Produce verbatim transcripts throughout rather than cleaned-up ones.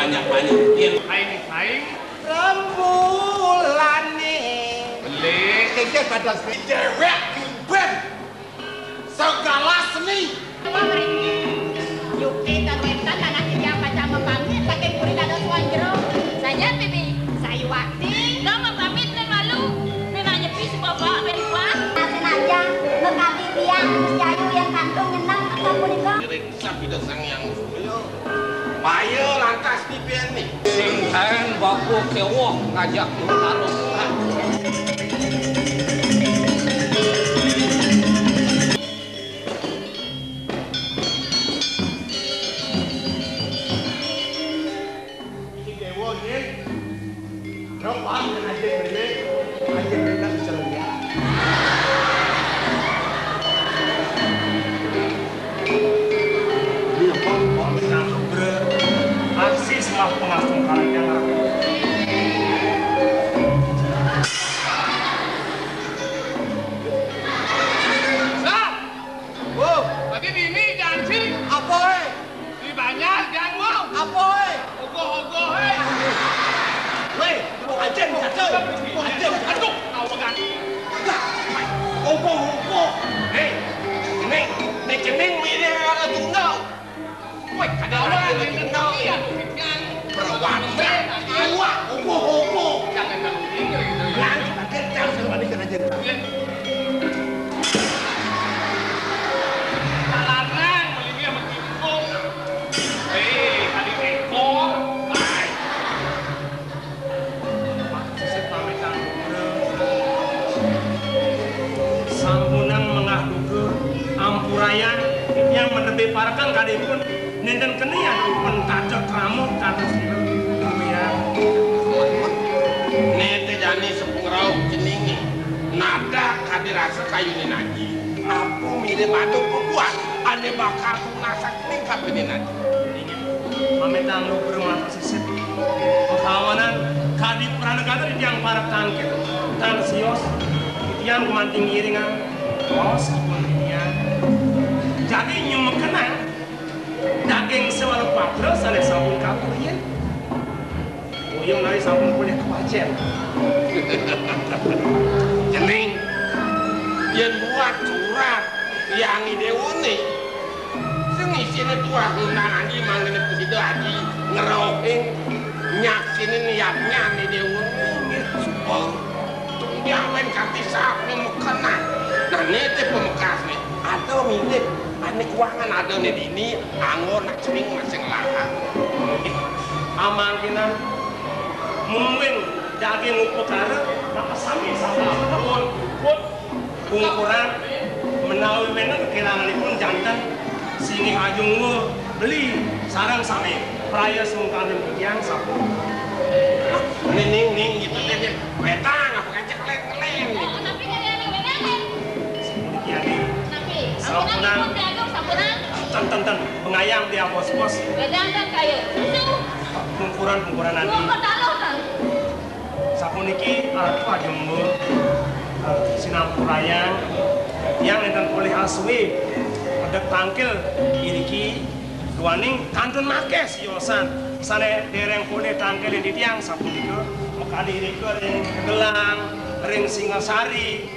Nyapanya, yen aing-aing. Rembulane. Beli. Kengke pada déwék ngimben. Segala seni. Apa mriki? Yukti tan wénten, anak titiang pacang mapamit saking puri dados wong jero. Saja, Bibi. Sayuwakti. Dong mapamit ning malu. Ning nyepi si bapak ben kuah. Senajan mekadi tiang Gus Jayu yang kantun nyeneng sapunika. Ngiring sabda Sang Hyang Surya. Payo lantas dipeni. Sing kaen bapa kéweh ngajak tarung. Iki déwa nggih. Rok, Pak, aja ngene. Aja ngene bisa lihat. Iya, Pak, Pak, Pak, Pak. Arsis mah pengasung karya. Sat! Oh, tadi dini janji. Apa, eh? Di banjar, jangan ngomong. Apa, eh? Ogoh-ogoh, eh. Weh, mau aja nih, kacau. Mau aja nih, kacau. Aduh, tahu kan? Dah, ogoh-ogoh. Hei, Ning, Ning Cening, milih ada tunggal. Weh, ada orang yang kenal. Iya, kan? Perwanda. Awak, ogoh-ogoh. Jangan terlalu tinggi gitu, ya. Yang kita kencang sama di kena jengkang. Iya. Larang, melingkar, mengkipung. Eh, tadi ekor. Baik. Sisit pamit kang Sampunang menggah duka, ampurayang yang menepi parekan kadipun, nénten keni aduh pun kaca krama, kaca sira. Dumian. Né té jani sepengrauh jenenge. Nada kadi rasa kayune naji. Apa mirip aduh pembuat ané bakal tunas ning kabine naji. Inggih. Pamitang lugra matur sisit. Kahawanan kadi pranagata titiang parek tangkil tan sios. Titiang gumanti ngiringang raos ipun titiang. Jagi nyumekenang daging sewala patra sané sampun katur riyin. Uyung nari sampun polih kepacet. Cening, yen buat surat yang idéwone, sing isine tuah ngundang adi mangkene prasida adi ngerohing nyaksine niatnya idéwone. Nggih, supa. Tung diawen kati saat memekenan. Nah, nete pemekasne. Ada mirip, ane kuangan ada ne dini, anggo nak cening masing lahan. Amangkinan, mungwing daging upakara, maka sami sama pun, pun, pungkuran, menawi wénten kekiranganipun janten, singgih ajungwa beli, sareng sami, praya sungkaning titiang sampun. Ning, ning, ning, gitu, ning, ning. Wétang, apa kacek, lén, lén. Oh, tapi kalian yang bedain. Iya, ning. Tapi, sampunan. Sampunan, sampunan. Ten, ten, ten. Pengayang dia bos-bos. Wedang dan kayu. Susu. Pungkuran-pungkuran adi. Dua kota loh, kan? Sapuniki Ratu Ajumba, eh, sinampurayang yang nénten polih asuwi medek tangkil iriki duaning kantun makeh siosan sané dereng polih tangkil ing titiang sapunika makadi irika ring Gelang, ring Singasari,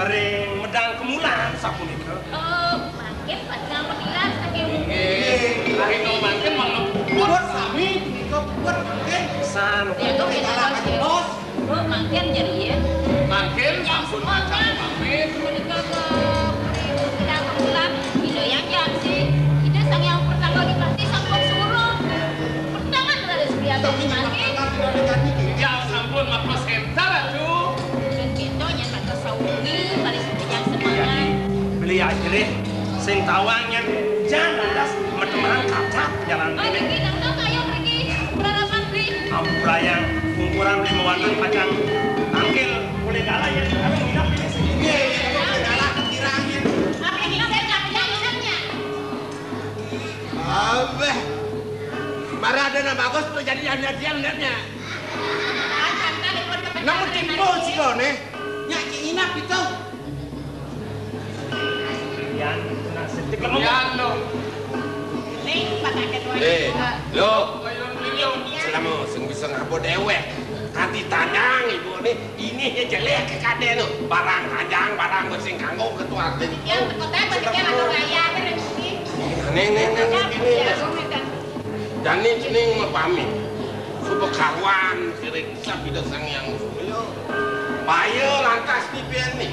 ring Medang Kemulan sapunika. Oh, mangkin pacang matilas saking. Inggih, rina mangkin mangleput sami punika puput mangkin. San. Ya, tuh, ya, terus, ya. Bos. Oh, mangkin jadi ya. Mangkin sampun pacang pamit. Punika ke Medang Kemulan, Ida Hyang Jaksi, Ida Sang Hyang Pertanggal Dipati sampun suruh. Pertangan dari Suryati mangkin. Ya, sampun mapresenter, Ratu. Sudah gitu, nyata Sauni, balik sepanjang semangat. Beli aja deh, sing tawang yang jangan lantas metemang kacat jalan. Oh, ini nang tuh kayu pergi, berhadapan beli. Ampurayang, kumpulan beli mawatan pacang tangkil, boleh kalah ya, tapi nginap ini sih. Iya, iya, iya, kalah, kirangin. Apa yang nginap, saya nggak punya nginapnya. Abah, marah ada nama bagus tuh jadi yang lihat-lihat lihatnya. Namun timbul sih lo nih. Nyak, Cik Inap itu. Yan, nak sentik lemah. Yan, lo. Nih, Pak Kakek. Eh, lo. Lo. Ngapa déwék? Kanti tanjang ibu né, ini ya jelek ke kadé no. Barang tanjang, barang bersing kanggo ketua. Yang tekotnya berarti kan ada raya kan, yang ini. Néng, néng, néng, ini. Jani cening mapamit. Suba karuan, siring sapi da Sang Hyang Surya. Baya lantas di pian né.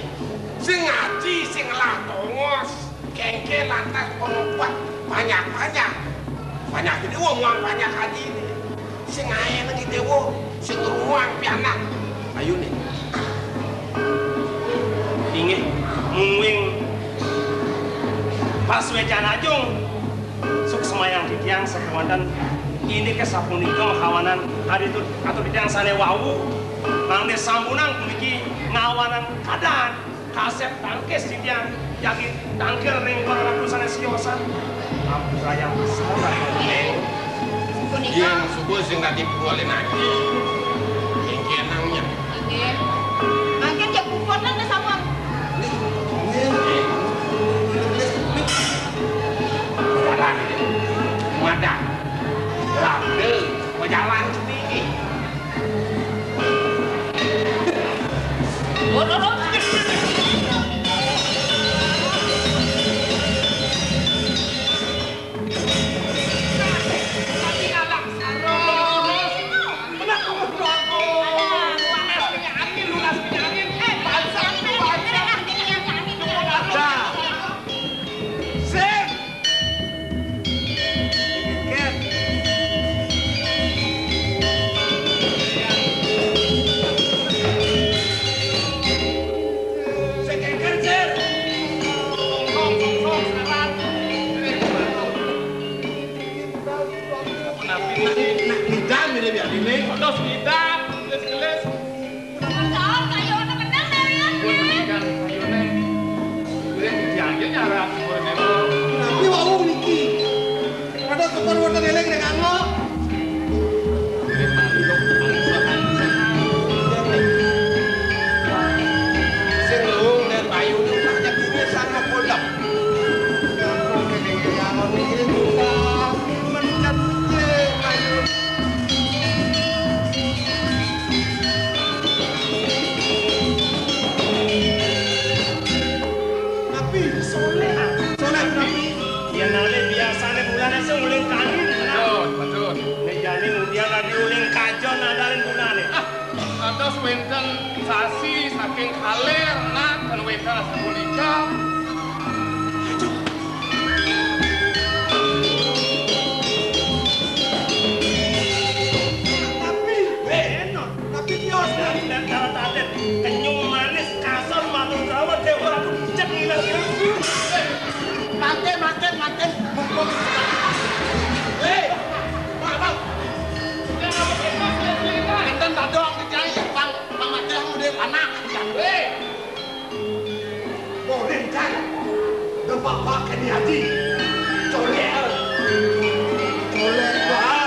Sing ngaji, sing ngelah tongos. Kéngkén lantas pengobet banyak-banyak. Banyak gedé, wong, wong banyak haji né. Sing aé nang gedé, wong, sing ngruang pianak. Ayo né. Inggih, mungguing pasuécan ajeng. Suksemayang titiang sakéwanten, indiké sapunika makawanan aditu atur titiang sané wau. Mangda sampunang puniki ngawanan kadang kasép tangkis titiang jagi tangkil ring para ratu sané siosan. Ampurayang salah. Punika. Yén suba sing dadi purwalin ati. Ing kénangnya. Nggih. Mangkin jak puput lan sawang. Jalan. Madah. Labda. Majalan sendiri. Sing kéngkén, Sir. Song, song, song, song, saran. Napi, napi? Nak ngidam ini biar ini. Terus ngidam, gelis-gelis. Soal kayuné menang dari aku. Bukan kayuné. Gelis diambil nyarap, bukan itu. Napi wau niki? Pada tukar wonten eling ning angok. Sing luung dan payu niku hanya dene sang mapondok. Mencet piye, payu? Napi? Soleh. Soleh napi? Yen ale biasane bulane sing uling kani. Betul, betul. Nek jane ngundian lagi uling kajon nadarin bulane. Ah, kados wenten sasi saking kaler, nak, ten wenten sapunika. Tapi, eh, tapi kios dari dan cara tadet kenyung manis kasar matur kawan dewa aku cek ngilang. Mangke, mangke, mangke. Mumpung. Hei, Pak, Pak. Enten tadok di jai, Bang, Bang Madeh udah panak. Hei. Boleh, Cak. Depak Pak Keni Haji. Colek. Colek, Pak.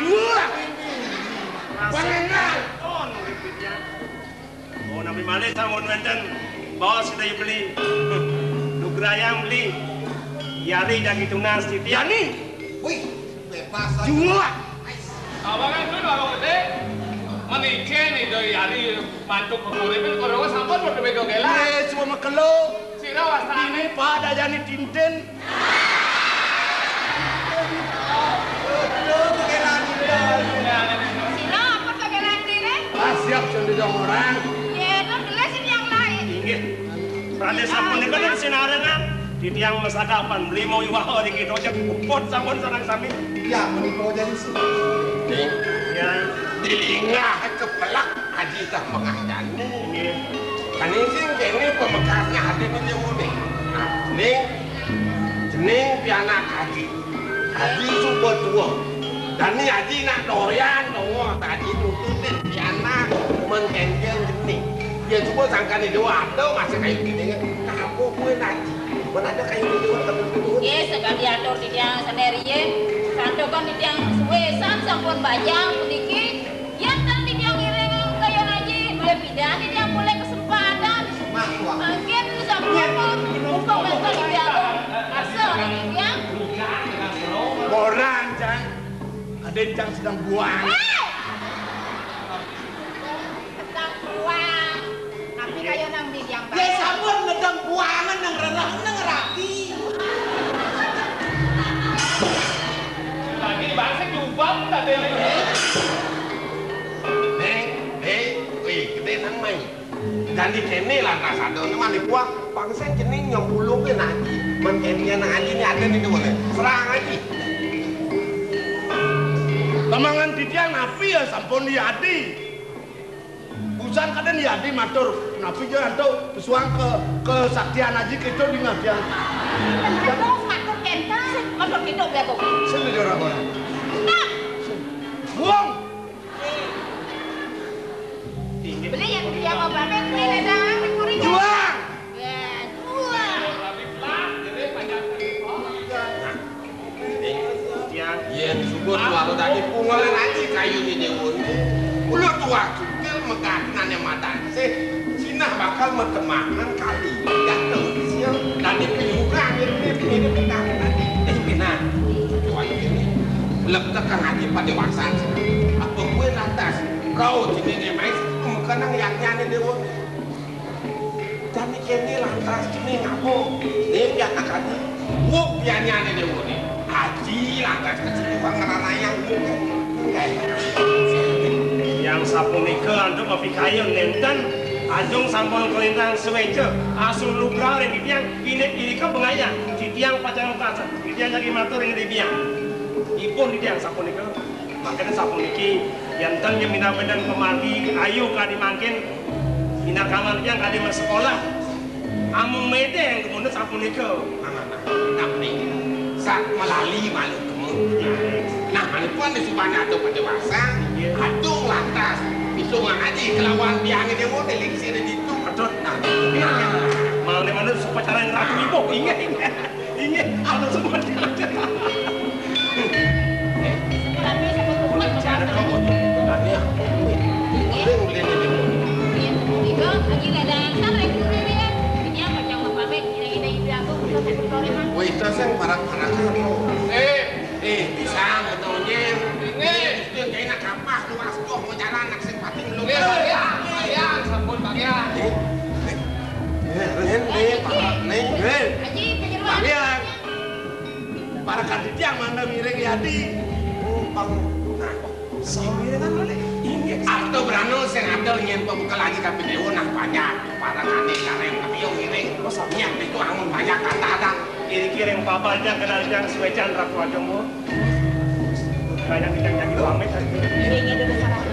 Dua. Pangenal. Oh, napi malih sampun wénten baos Ida Beli. Nugrayang Beli. Yari jagi tunas titiang. Jani. Wih, bebas aja. Jua. Abangan dulu, Abang Gede. Menikah nih, doi yari mantuk kekuripan, kurang sampun, udah bego gela. Eh, semua makelo. Sira wastane. Ini pada jani tinten. Sira apa kagelaning dene? Ah, siap, sing didong orang. Ye, nun gelis ini yang lain. Inggih. Pradé sapunika ten sinarengan titiang masakapan lima wiwaha ring kita, puput sampun sareng sami. Ya, menika jadi sih. Ning, ya. Dilingah kepelak Aji tah mengajani. Nggih. Kani sing kene pamekasnya ati ning jemune. Nah, ning, cening pianak Aji. Aji suba tua. Dani Aji nak doyan, doyan. Aji nututin pianak, men kenjeng cening. Ya suba sangkane dua ada masa kayu gini kan. Kapo kue Aji? Men ada kayu gini kan, tapi dulu. Nggih, sekali atur titiang sendiri ye. Santukan titiang suwe san sampun bajang puniki. Yen ten titiang ngiring kaya ngaji, malih pidan titiang polih kesempatan. Mah, wah. Mangkin sampun mumpung wénten titiang. Asa titiang. Moran, Cang. Aden Cang sedang buang. Hei! Sedang buang. Napi kaya nang bidiang. Ya sampun, nedang buangan nang rereh nang rapi. Lagi bangsa jubab tadi. Neng, hei, wih, gede nang mai. Jani kene lantas ada nang mani buah. Bangsa cening nyempulung ke naji. Men kene naji ni ada ni dua. Serang aji. Tamangan titiang napi ya sampun diadi. Busan kadén yadi matur, napi ja antuk pesuang ke kesaktian aji kita di ngadian. Aduh, matur kenten, matur kita belagu. Sing jora ora. Stop. Buang. Beli yang dia mau pamit, beli ledang, kuring. Buang. Ya, buang. Tiang. Yén suba tuara dadi pungelan aji kayuné déwa. Mula tuah cukil megatnane matansih, sinah bakal matemahan kali. Gateng siang dadi pinuka ngene ngene megatnane. Eh, pinah. Tuan ini. Lektek kang aji padewasan. Apa kuwi lantas? Rau jenenge mais mekenang yatnyane déwa. Jani kene lantas kene ngapa? Ning pianak aji. Wuk pianyane déwone. Aji lantas kecil wong ngeranayang. Yang sapunika antuk mapikayun nenten, ajung sampun kalintang suweca, asung lugra ring titiang, indik irika pengayah, titiang pacang lukasan, titiang jagi matur ring titiang. Ipun titiang sapunika. Mangkane sapuniki, yen ten nyeminang wénten pamargi ayu kadi mangkin, pinakaman tiyang kadi masekolah. Amung medeng kemudian sapunika. Nah, nah, nah, nah, sak melali malu kemu. Nah, manikuan di subane ado pada wasa, ado lantas bisa ngaji kelawan biange dewa delik sira ditu. Aduh, nah, nah, malah manut supacara yang ratu ibu, ingat, ingat. Inggih, anu semua. Wih, itu sing parak-parakan. Eh, eh, bisa ngetonye. Ini mesti kena kapah lu astuh mau jalan nak sing pating lu. Nggih, Pak Yan. Pak Yan, sampun, Pak Yan. Eh, eh, eh, Pak Yan. Pak Yan. Para kadhetiang mangda ngiring yadi. Oh, pang-, nah, samiringan malih. Inggih. Arta brana sing ada nyen pembuka lagi kabeh dewa nah banyak. Para kane kareng tapi yo ngiring. Oh, sami. Nyen itu angun banyak kata ada. Iri kiring papan yang kenal yang suwecan Ratu Agung. Banyak yang jadi uang, Mas. Iya, iya, udah salah.